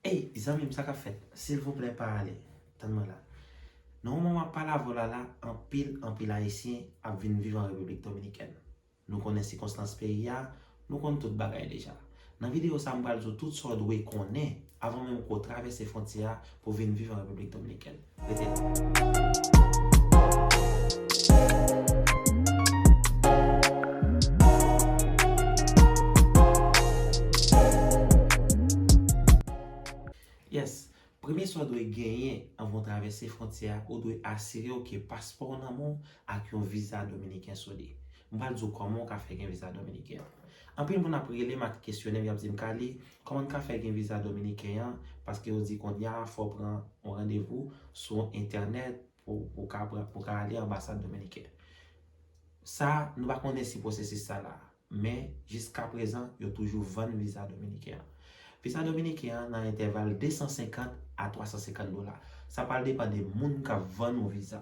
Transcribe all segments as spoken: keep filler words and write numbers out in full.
Ey, zanmi m, sa k ap fèt? Silvouplè, pa ale. Tann mwen la. Nan moman m ap pale avè w la, la, anpil, anpil Ayisyen ap vin viv an Repiblik Dominikèn. Nou konnen sikonstans peyi a, nou konn tout bagay deja. Nan videyo sa, m pral di w tout sa w dwe konnen avan menm ke w travèse fwontyè a pou w vin viv an Repiblik Dominikèn. Rete la. Yes. Premye sa w dwe genyen anvan w travèse fwontyè a, ou dwe asire w ke paspò w nan men w ak yon viza dominiken sou li. M pral di w kòman w ka fè gen viza dominiken an. Anpil moun ap rele m ak kesyone m, y ap di m, Kali, kòman n ka fè gen viza dominiken an? Paske yo di kounye a fò w pran yon randevou sou entènèt pou, pou w ka pran, pou w ka ale anbasad dominiken. Sa, nou pa konnen si pwosesis sa la. Men, jiskaprezan, yo toujou vann viza dominiken an. Viza dominiken an nan entèval de san senkant a twa san senkant dola. Sa pral depann de moun k ap vann ou viza.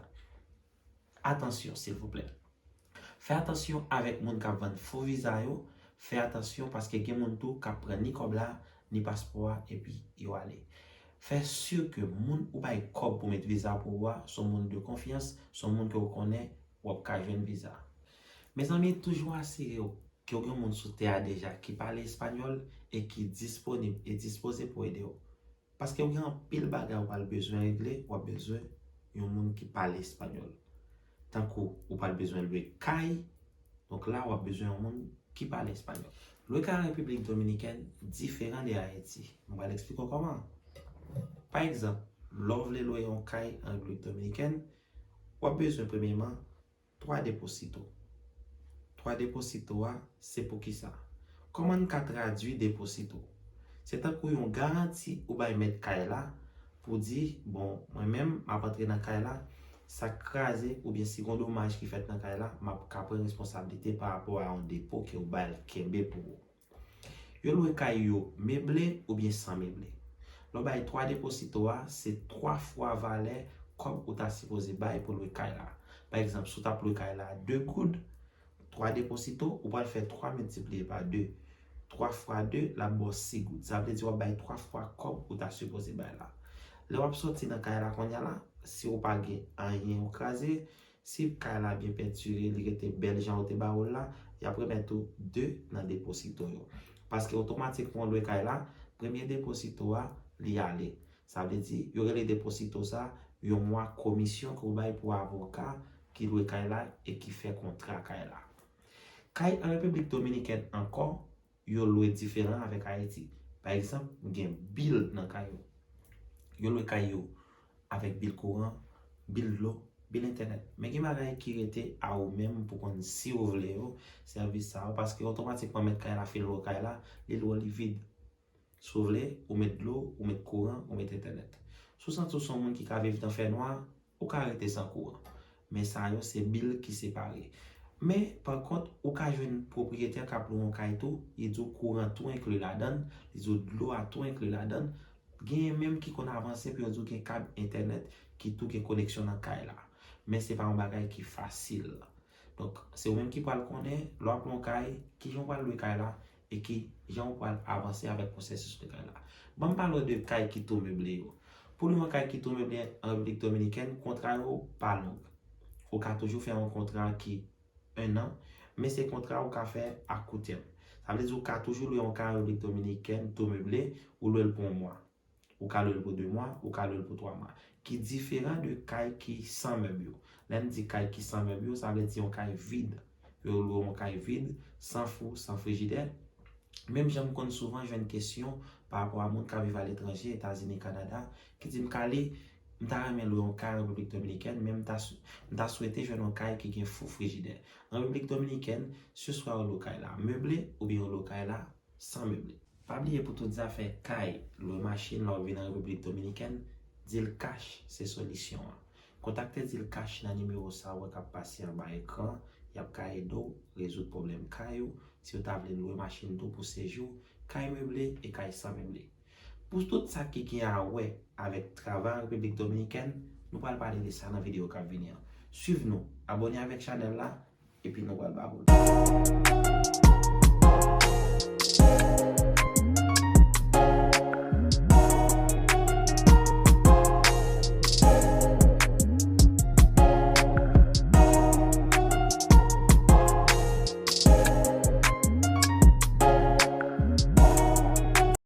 Atansyon, silvouplè. Fè atansyon avèk moun k ap vann fo viza yo. Fè atansyon paske gen moun tou k ap pran ni kòb la, ni paspò a, epi yo ale. Fè si ke moun ou bay kòb pou met viza pou ou a, se yon moun de konfyans, se yon moun ke w konnen, w ap ka jwenn viza. Mezanmi, toujou asire w ke w gen yon moun sou tè a deja ki pale espanyòl e ki disponib e dispoze pou ede w. Paske w gen anpil bagay w pral bezwen regle, w ap bezwen yon moun ki pale espanyòl. Tankou ou pral bezwen lwe kay, donk la w ap bezwen yon moun ki pale espanyòl. Lwe kay an Repiblik Dominikèn diferan de Ayiti. M pral eksplike w kòman. Pa egzanp, lè w vle lwe yon kay an Repiblik Dominikèn, w ap bezwen premyèman twa deposito. Twa deposito a, se pou kisa? Kòman n ka tradui deposito? Se tankou yon garanti ou bay mèt kay la pou di, bon, mwen menm, m ap antre nan kay la, sa k kraze oubyen si gon domaj ki fèt nan kay la, m ap ka pran responsablite pa rapò a yon depo ke w bay l kenbe pou ou. Yo lwe kay yo meble oubyen san meble. Lè w bay twa deposito a, se twa fwa valè kòb ou ta sipoze bay pou lwe kay la. Pa egzanp, si w t ap lwe kay la de goud, twa deposito, ou pral fè twa miltipliye pa de. Twa fwa de, l ap ba w sis goud. Sa vle di w ap bay twa fwa kòb ou ta sipoze bay la. Lè w ap soti nan kay la kounye a la, si w pa gen anyen ou kraze, si kay la byen pentire, li rete bèl jan yo te ba ou l la, y ap remèt ou de nan deposito yo. Paske otomatikman w lwe kay la, premye deposito a, li ale. Sa vle di, yo rele deposito sa, yon mwa komisyon ke w bay pou avoka ki lwe kay la e ki fè kontra kay la. Kay an Repiblik Dominikèn ankò, yo lwe diferan avèk Ayiti. Pa egzanp, gen bil nan kay yo. Yo lwe kay yo avèk bil kouran, bil dlo, bil entènèt. Men gen bagay ki rete a ou menm pou konn si ou vle yo, sèvis sa yo, paske otomatikman mèt kay la fin lwe kay la, li lwe li vid. Si w vle, ou met dlo, ou met kouran, ou met entènèt. Si w santi w se yon moun ki ka viv nan fènwa, ou ka rete san kouran. Men sa yo se bil ki separe. Men, pa kont, ou ka jwenn pwopriyetè k ap lwe yon kay tou, li di w kouran tou enkli ladan l, li di w dlo a tou enkli ladan l. Genyen menm ki konn avanse pou yo di w gen kab entènèt ki tou gen koneksyon nan kay la. Men se pa yon bagay ki fasil. Donk, se ou menm ki pral konnen, lè w ap lwe yon kay, kijan w pral lwe kay la, e kijan w pral avanse avèk pwosesis lwe kay la. Ban m pale w de kay ki tou meble yo. Pou lwe yon kay ki tou meble an Repiblik Dominikèn, kontra yo pa long. Ou ka toujou fè yon kontra ki en an, men se kontra ou ka fè a kou tèm. Sa vle di ou ka toujou lwe yon kay an Repiblik Dominikèn tou meble, ou lwe l pou yon mwa. Ou ka lwe l pou de mwa, ou ka lwe l pou twa mwa. Ki diferan de kay ki san mèb yo. Lè n di kay ki san mèb yo, sa vle di yon kay vid. Yo lwe yon kay vid, san fou, san frijidè. Menm jan m konn souvan jwenn kesyon pa rapò a moun k ap viv aletranje, Etazini, Kanada, ki di m, Kali, m ta renmen lwe yon kay an Repiblik Dominikèn, men m ta sou-, m ta swete jwenn yon kay ki gen fou, frijidè. An Repiblik Dominikèn, se swa yo lwe kay la meble oubyen yo lwe kay la san meble. Pa bliye pou tout zafè kay, lwe machin lè w vin an Repiblik Dominikèn, Deal Cash se solisyon an. Kontakte Deal Cash nan nimewo sa w wè k ap pase anba ekran, y ap ka ede w rezoud pwoblèm kay ou, si w ta vle lwe machin tou pou sejou, kay meble e kay san meble. Pou tout sa ki gen a wè avèk travay an Repiblik Dominikèn, nou pral pale de sa nan videyo k ap vini an. Swiv nou, abòne avèk chanèl la, epi nou pral ba w.